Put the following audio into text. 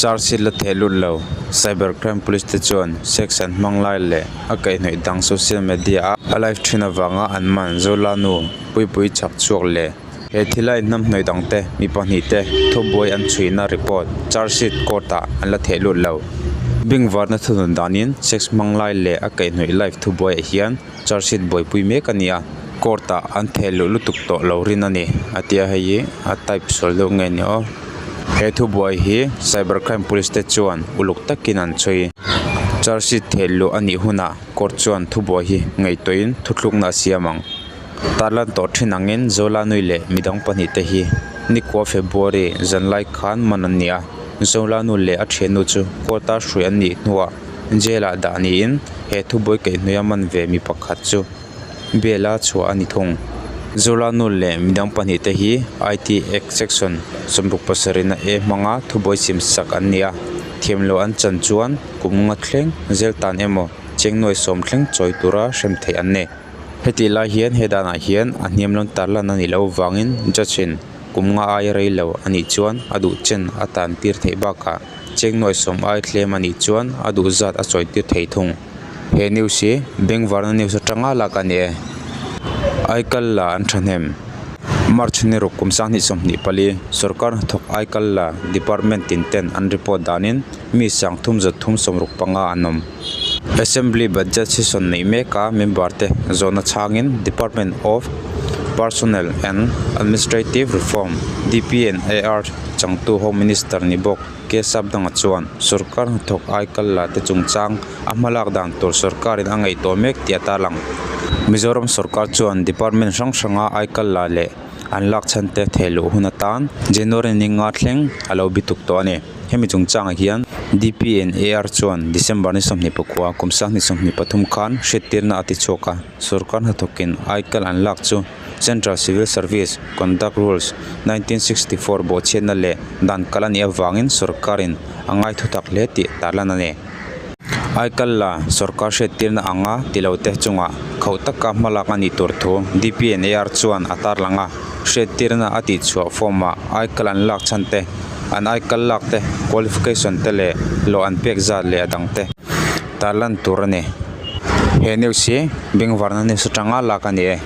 Charge sheet la theh lut lo. Cyber crime police te chuan sex an hmang lai leh a kaihhnawih dang social media a a live thin avanga an man Zolanu Puipui chak chhuak leh he thila inhnamhnawih dang te mi pahnih te thubuai an chhuihna report charge sheet court ah an la theh lut lo. Bengvarna thunun danin sex hmang lai leh a kaihhnawih live thubuai ah hian charge sheet buaipui mek a ni a, court ah an theh luh lutuk tawh lo rin a ni a tia hei hi a type sual deuh nge ni aw. He thubuai hi cyber crime police te chuan uluk takin an chhui. Charge sheet theh luh a nih hunah court chuan thubuai hi ngaihtuahin thuthlukna a siam ang. Tarlan tawh thin angin Zolanui leh midang pahnihte hi nikua February zanlai khan man an ni a, Zolanu leh a thiannu chu court a hruai an nih hnuah jail ah dah niin he thubuai kaihhnuaia man ve mi pakhat chu bail a chhuah a ni thung. Zolanu leh midang pahnihte hi IT Act section 67 a A hmanga thubuai siam sak an ni a, thiamloh an chan chuan kum nga thleng zel tan emaw chengnuai sawm thleng chawi tura hrem theih an ni. Hetih lai hian he danah hian a hniam lam tar lan a nih loh avangin judge in kum nga aia rei lo a nih chuan a duh chen a tan tir theih bakah chengnuai sawm ai thlem a nih chuan a duh zat a chawi tir thei thung. He news hi Bengvarna news atanga lak a ni e. Aikal la an thahnem. March ni ruk kum 2024 sorkar hnathawk aikal la department tin ten an report danin mi 3365 an awm. Assembly budget session neih meka member te zawhna chhangin Department of Personnel and Administrative Reform, DPNAR, changtu Home Minister ni bawk K Sapdanga chuan sorkar hnathawk aikal la te chungchang a hmalak dan tur sorkarin a ngaihtuah mek tih a tarlang. Mizoram sorkar chuan department hrang hranga aikal la leh an lak chhan te thehluh hun atan January ni nga thleng a lo bituk tawh a ni. Hemi chungchangah hian DPNAR chuan December ni 24 kum 2023 khan hriattirna a ti chhuak a, sorkar hnathawkin aikal an lak chu Central Civil Service, Conduct Rules, 1964 bawhchhiatna leh dan kal a nih avangin sorkarin a ngai thutak hle tih tarlan a ni. Aikal la sorkar hriattirna anga ti lo te chungah khauh taka hmalak a nih tur thu DPNAR chuan a tarlang a, hriattirna a tihchhuah form-ah aikal an lak chhan te, an aikal lak te, qualification te leh hlawh an pek zat leh a dang te tarlan tur a ni. He news hi Bengvarna news atanga lak a ni e.